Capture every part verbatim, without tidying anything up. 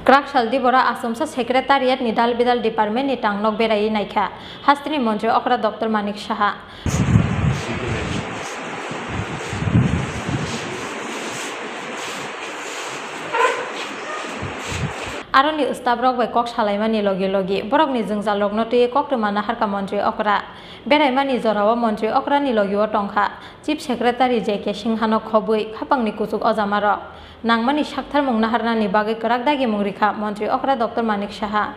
Kwrak sal diboro Achomsa Secretariat ni dal bidal department ni tangnok beraiwi naikha hasteni montri okra Doctor Manik Saha. Aroni staff rok bai kok salaimani logi logi borokni jwngjalrokno twiwi koktwma naharkha montri okra. Beraimani jorao montri okrani logio tongkha Chief Secretary J K Singhano khobwi khapangni kuchuk ojamarok. Nangmani saktharmung naharnani bagwi kwrak dagimung rikha montri okra Doctor Manik Saha.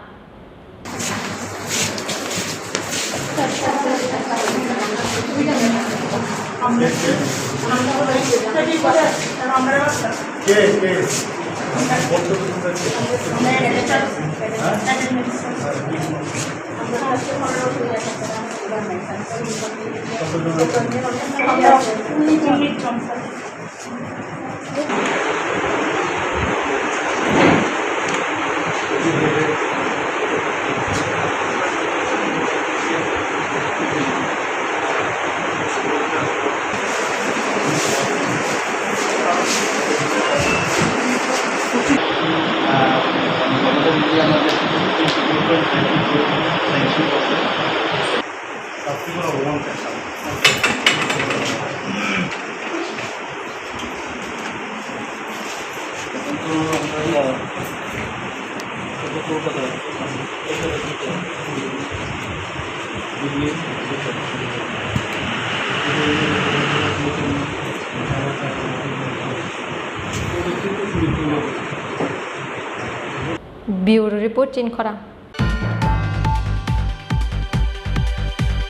Bureau Report, Chinkhorang.